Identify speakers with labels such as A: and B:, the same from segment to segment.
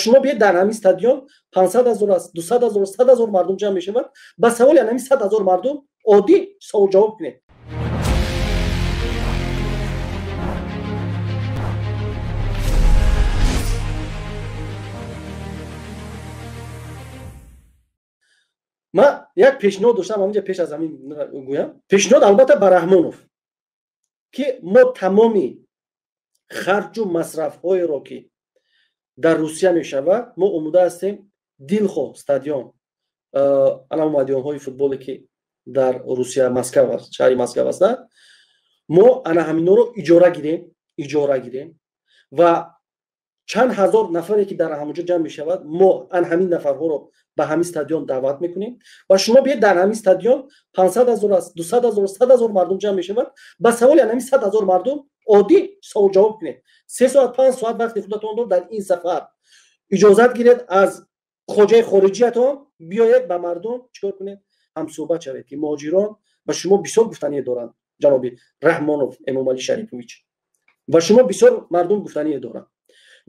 A: Шумо биед дар ҳамин стадион 500 ҳазор аст, 200 ҳазор, 100 ҳазор мардум ҷамъ мешавад. Ба саволи ҳамин 100 ҳазор мардум оддӣ савол ҷавоб кунед. Ман як пешниҳод доштам ҳаминҷа пеш аз ҳамин гӯям. Пешниҳод албатта ба Раҳмонов, ки мо тамоми харҷу масрафҳоеро ки дар Русия мешавад, мо омода ҳастем дилхоҳ стадион, ана мадионҳои футболе ки дар Русия Москва аст, шаҳри Москва аст, мо ана ҳаминҳоро иҷора гирем ва чанд ҳазор нафаре ки дар ҳамонҷо ҷамъ мешавад, мо ан ҳамин нафарҳоро ба ҳамин стадион даъват мекунем ва шумо биед дар ҳамин стадион 500 ҳазор аст, 200 ҳазор, 100 ҳазор мардум ҷамъ мешавад. Ба саволи ҳамин 100 ҳазор мардум оддӣ савол ҷавоб кунед. 3 соат 5 соат вақти худатонро дар ин сафар иҷозат гиред аз хоҷаи хориҷиятон, биёед ба мардум чикор кунед, ҳамсӯҳбат шавед, ки муҳоҷирон ба шумо бисёр гуфтание доранд, ҷаноби Раҳмонов Эмомалӣ Шарипович, ва шумо бисёр мардум гуфтание доранд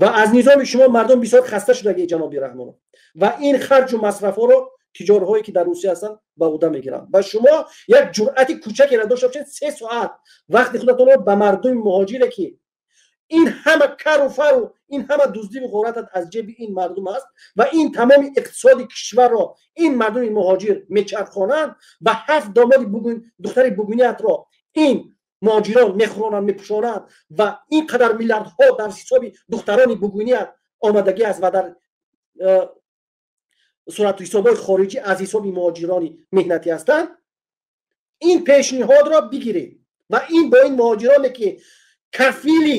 A: ва аз низоми шумо мардум бисёр хаста шудаги, ҷаноби Раҳмонов, ва ин харҷу масрафҳоро тиҷорҳое ки дар Русия ҳастанд ба ӯҳда мегиранд. Ва шумо як ҷуръати кӯчакеро дошта бошед, 3 соат вақти худатонро ба мардуми муҳоҷире ки ин ҳама кару фару, ин ҳама дуздиву ғоратат аз ҷеби ин мардум аст ва ин тамоми иқтисоди кишварро ин мардуми муҳоҷир мечархонанд ва 7 домоди духтари бугуниятро ин муҳоҷирон мехӯронанд, мепӯшонанд ва ин қадар миллиардҳо дар ҳисоби духтарони бугуният омадагӣ аст ва дар сурату ҳисобҳои хориҷӣ аз ҳисоби муҳоҷирони меҳнатӣ ҳастанд. Ин пешниҳодро бигиред ва ин бо ин муҳоҷироне ки кафили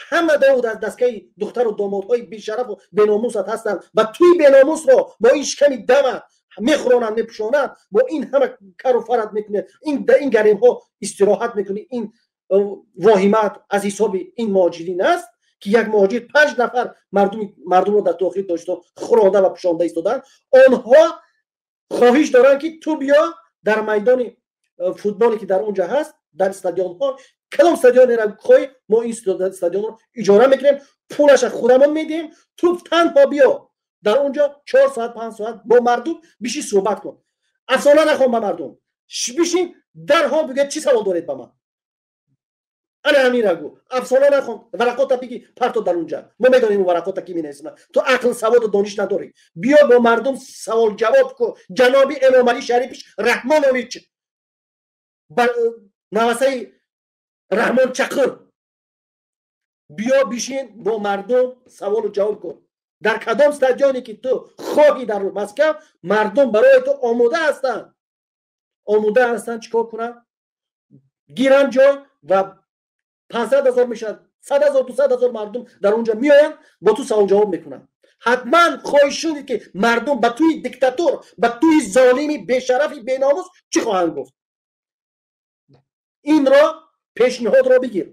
A: ҳама довуд аз дастгаи духтару домодҳои бешарафу беномусат ҳастанд ва туи беномусро бо ин шиками дама мехӯронанд, мепӯшонанд, бо ин ҳама кару фарат мекунед, ин гаремҳо истироҳат мекунед, ин воҳимат аз ҳисоби ин муҳоҷирин аст ки як муҳоҷир 5 нафар мардумро дар дохили Тоҷикистон хӯронда ва пӯшонда истоданд. Онҳо хоҳиш доранд ки ту биё дар майдони футболе ки дар онҷа ҳаст, дар стадионҳо, кадом стадионеро хоҳӣ, мо ин стадионро иҷора мекунем, пулаша худамон медиҳем, ту танҳо биё дар онҷо 4 соат 5 соат бо мардум биши суҳбат кун, афсона нахон ба мардум, бишин дарҳол бигӯяд чӣ савол доред ба ман, ана ҳаминра гӯ, афсона нахон, варақота биги парто дар онҷа, мо медонем он варақота ки менависанд, ту ақл саводу дониш надорӣ, биё бо мардум савол ҷавоб кун. Ҷаноби Эмомалӣ Шарипович Раҳмонович, навасаи Раҳмон Чақир, биё бишин бо мардум саволу ҷавоб кун. Дар кадом стадионе ки ту хоҳӣ дар Москва, мардум барои ту омода ҳастанд, омода ҳастанд чикор кунанд, гиранд ҷой ва 500 ҳазор мешавад, 100 ҳазор, 200 ҳазор мардум дар онҷа меоянд, бо ту савол ҷавоб мекунанд. Ҳатман хоҳиш шунид ки мардум ба туи диктатор, ба туи золими бешарафи беномус чӣ хоҳанд гуфт. Инро пешниҳодро бигир.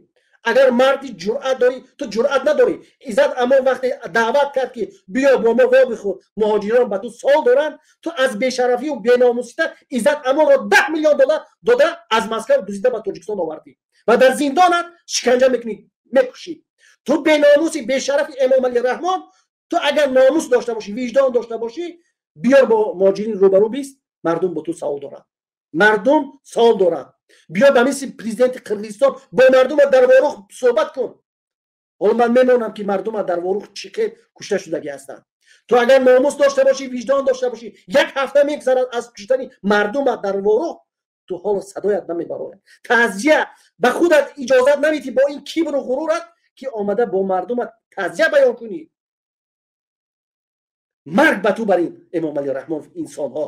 A: Агар марди ҷуръат дорӣ, ту ҷуръат надорӣ. Иззат Амон вақте даъват кард ки биё бо мо вобихӯр, муҳоҷирон ба ту савол доранд, ту аз бешарафию беномусита Иззат Амонро 10 миллион доллар дода аз Москва дуздида ба Тоҷикистон овардӣ ва дар зиндонат шиканҷа мекунӣ, мекушӣ. Ту беномуси бешарафи Эмомалӣ Раҳмон, ту агар номус дошта бошӣ, виҷдон дошта бошӣ, биёр бо муҳоҷирин рӯбарӯ бист, мардум бо ту савол доранд, мардум савол доранд. Биё ба мисли президенти Қирғизистон бо мардума дар Ворух суҳбат кун. Ҳоло ман мемонам ки мардума дар Ворух чӣ хел кушта шудагӣ ҳастанд. Ту агар номус дошта бошӣ, виҷдон дошта бошӣ, як ҳафта мегзарад аз куштани мардума дар Ворух, ту ҳоло садоят намебарояд. Таъзия ба худат иҷозат намедиҳӣ бо ин кибру ғурурат ки омада бо мардума таъзия баён кунӣ. Марг ба ту бар ин Эмомалӣ Раҳмонов инсонҳо.